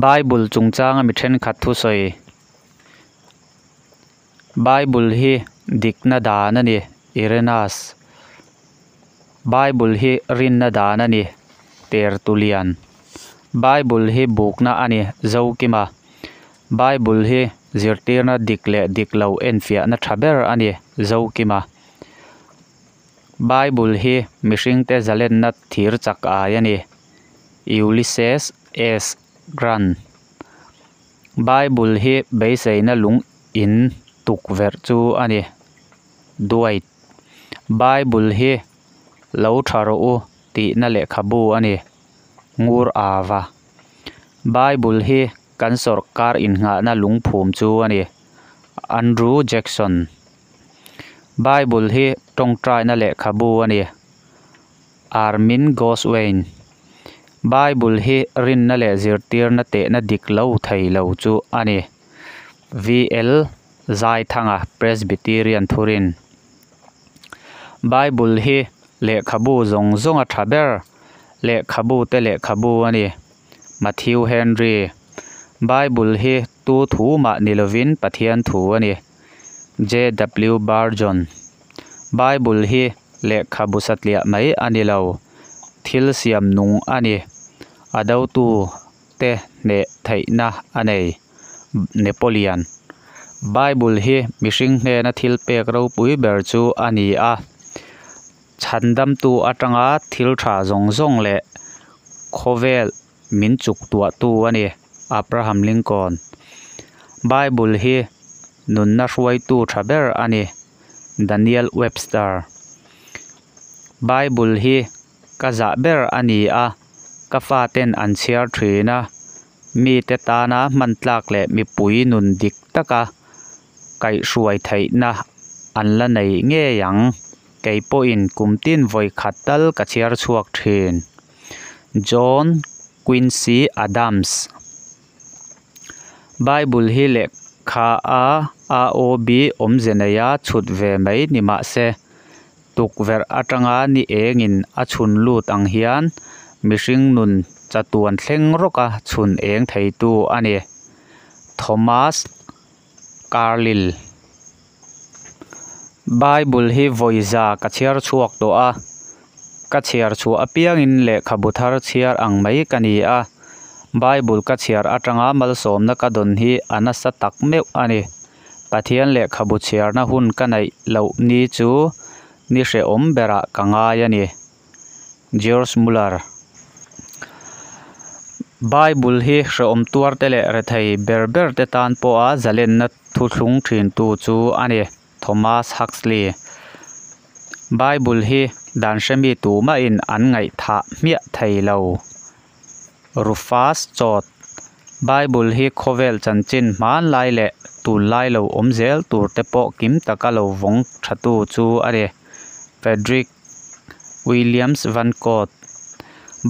Bible chungchanga mi thenkhat thusawi. Bible hi dikna dan a ni, Irenaeus. Bible hi rinna dan a ni, Tertullian. Bible hi bukna a ni, Zokima. Bible hi zirtirna dik leh dik lo enfiahna tha ber a ni, Zokima. Bible hi mihringte zalenna thir chak ai a ni, Ulysses S. Grant. Bible hi beiseina lung in tukverh chu a ni, Dwight. Bible hi lo tha rawh u tihna lehkhabu a ni, Ngur Ava. Bible hi kan sawrkar innghahna lungphum chu a ni, Andrew Jackson. Bible hi tawngtaina lehkhabu a ni, Armin Goswain. Bible hi rinna leh zirtirna tehna dik lo thei lo chu a ni. VL Zaithanga Presbyterian Thurin. Bible hi lehkhabu zawng zawnga tha ber lehkhabu te lehkhabu a ni. Matthew Henry. Bible hi tu thu mah ni lovin Pathian thu a ni. JW Barjon. Bible hi lehkhabu satliah mai a ni lo, thil siam nung a ni. A dotu te hneh theihna a nei. Napoleon. Bible hi mihring hnena thil pek ropui ber chu a ni a. Chhandamtu atanga thil tha zawng zawng leh khawvel min chuk tuahtu a ni. Abraham Lincoln. Bible hi nunna hruaitu tha ber a ni. Daniel Webster. Bible hi ka zah ber a ni a, ka faten an chhiar thin a, mite tana hman tlak leh mipui nun dik taka kaihhruai theihna an la nei ngei ang. Kei pawhin kum tin vawi khat tal ka chhiar chhuak thin. John Quincy Adams. Bible hi lehkha a AOB awmze neia chhut ve mai ni mah se, tukverh atanga ni engin a chhun lut ang hian mihring nun chatuan thleng rawka chhun eng theitu a ni. Thomas Carlyle. Bible hi vawi za ka chhiar chhuak tawh a, ka chhiar chhuah apiangin lehkhabu thar chhiar ang mai ka ni a, Bible ka chhiar atanga malsawmna ka dawn hi a nasa tak meuh a ni. Pathian lehkhabu chhiarna hun ka neih loh ni chu ni hrehawm berah ka ngai a ni. George Muller. Bible hi hrehawm tuarte leh rethei ber ber te tan pawha zalenna thuthlung thintu chu a ni, Thomas Huxley. Bible hi dan hremi tumahin an ngaihthah hmiah thei lo. Rufus Chote. Bible hi khawvel chanchin hmanlai leh tunlai lo awm zel tur te pawh kim taka lo vawng thatu chu a ni, Frederick. Williams Van Court.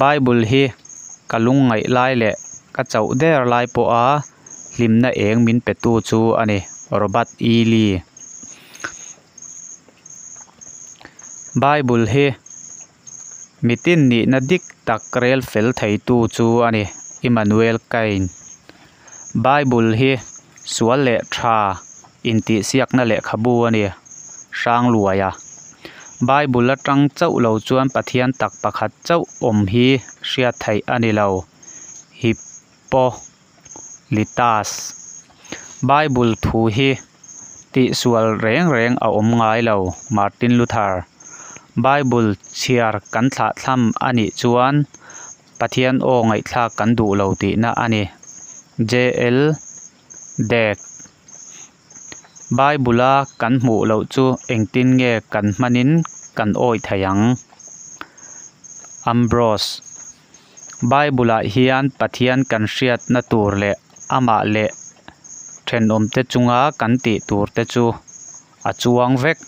Bible hi ka lungngaih lai leh ka chauh der lai pawha hlimna eng min petu chu a ni, Robert E. Lee. Bible hi mitin nihna dik tak rel fel theitu chu a ni, Immanuel Kant. Bible hi sual leh tha intihsiakna lehkhabu a ni, Hrangluaia. Bible atang chauh lo chuan Pathian tak pakhat chauh awm hi hriat theih a ni lo, Hippolytus. Bible thu hi tihsual reng reng a awm ngai lo, Martin Luther. Bible chhiar kan thlahthlam a nih chuan Pathian aw ngaihthlak kan duh lo tihna a ni. JL Dec. Bible-a kan hmuh loh chu engtin nge kan hmanin kan awih thei ang? Ambrose. Bible-ah hian Pathian kan hriatna tur leh amah leh thenawmte chunga kan tih turte chu a chuang vek,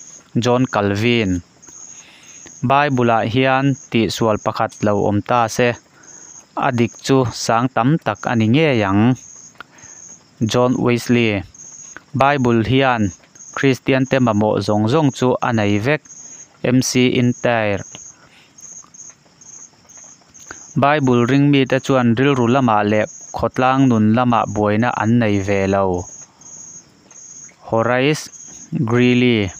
John Calvin. Bible-ah hian tihsual pakhat lo awm ta se, a dik chu sang tam tak a ni ngei ang. John Wesley. Bible hian Kristiante mamawh zawng zawng chu a nei vek, MC Intair. Bible ring mite chuan rilru lamah leh khawtlang nun lamah buaina an nei ve lo. Horace Greeley.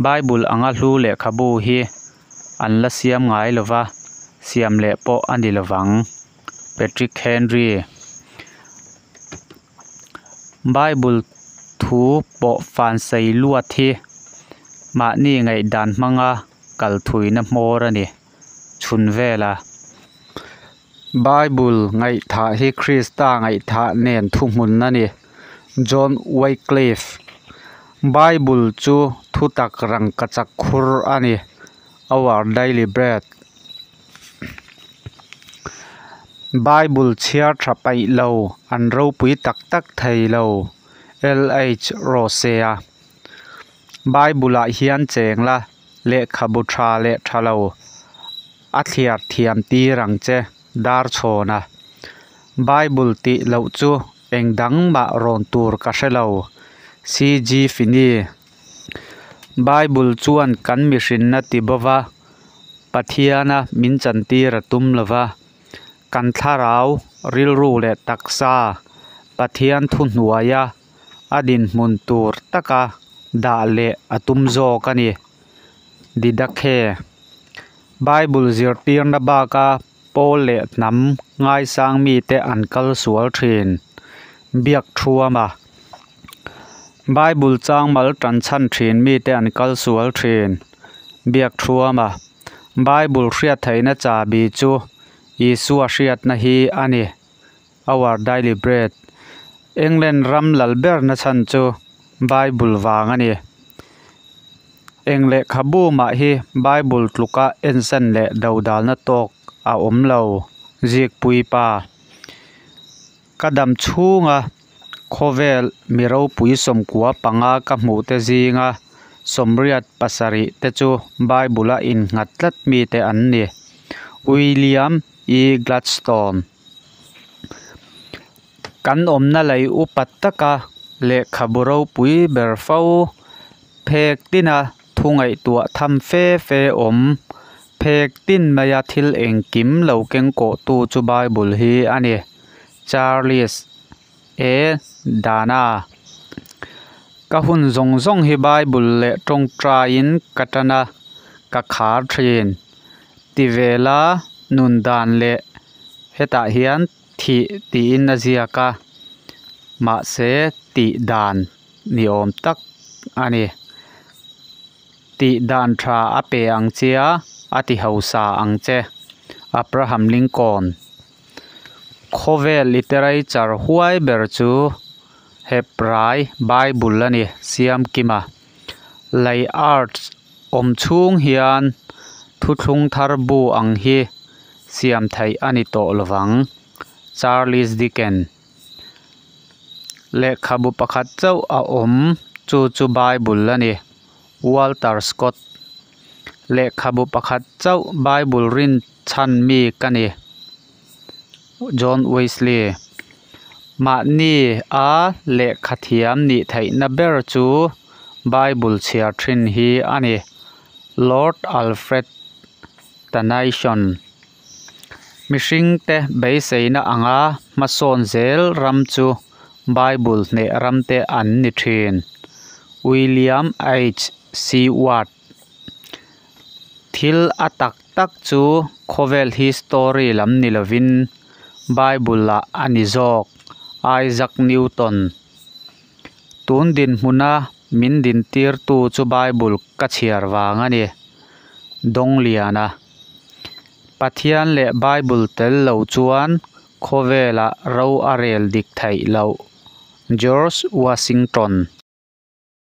Bible anga hlu lehkhabu hi an la siam ngai lo va, siam leh pawh a ni lo vang. Patrick Henry. Bible thu pawh fan sei luat hi mahni ngaihdan hmanga kal thuina hmawr a ni. Chhun vela Bible ngaihthah hi Krista ngaihthah nen thuhmun a ni. John Wycliffe. Bible chu thutak rangkachak khur a ni. Our Daily Bread. Bible chhiar tha paih lo, an ropui tak tak thei lo. LH Rosea. Bible-ah hian cheng la, lehkhabu tha leh tha lo a thliar thiam tir ang che, Darchhawna. Bible tih loh chu eng dang mah rawn tur ka hre lo. CG Finney. Bible chuan kan mihrinna ti bova Pathiana min chantir a tum lova, kan thlarau, rilru leh taksa Pathian thuhnuaia a dinhmun tur taka dah leh a tum zawk a ni. Didakhe. Bible zirtirna baka pawl leh hnam ngaisang mite an kal sual thin. Biak thuama. Bible changmal tan chhan thin mite an kal sual thin. Biak thuama. Bible hriat theihna chahbi chu Isua hriatna hi a ni. Our Daily Bread. England ram lal berna chhan chu Bible vang a ni. Eng lehkhabu mah hi Bible tluka ensan leh dodalna tawk a awm lo. Zikpui pa. Ka dam chhunga khawvel mi ropui 95 ka hmuh te zinga 87 te chu Bible a innghat tlat mite an ni. William E. Gladstone. Kan awmna lei upa taka lehkhabu ropui ber fo, phek tina thu ngaihtuah tham fe fe awm, phek tin maia thil engkim lo keng kawhtu chu Bible hi a ni. Charles A. Dana. Ka hun zawng zawng hi Bible leh tawngtaiin ka tan a, ka khar thin. Ti vela nun dan leh hetah hian thih tiin a ziak a, mahse tih dan ni awm tak a ni. Tih dan tha a pe ang che a, a ti hausa ang che. Abraham Lincoln. Khawvel literature huai ber chu Hebrai Bible a ni, Siamkima. Lei Arts awm chhung hian thuthlung thar bu ang hi siam theih a ni tawh lovang. Charles Dickens. Lehkhabu pakhat chauh a awm, chu chu Bible a ni. Walter Scott. Lehkhabu pakhat chauh Bible rin chhan mi ka ni. John Wesley. Mahni a lehkhathiam nih theihna ber chu Bible chhiar thin hi a ni. Lord Alfred Tennyson. Mihringte beiseina anga hmasawn zel ram chu Bible hneh ramte an ni thin. William H. Seward. Thil a tak tak chu khawvel history lam ni lovin Bible-ah a ni zawk. Isaac Newton. Tun dinhmuna min dintirtu chu Bible ka chhiar vang a ni. Dawngliana. Pathian leh Bible tel lo chuan khawvelah ro a rel dik theih loh. George Washington.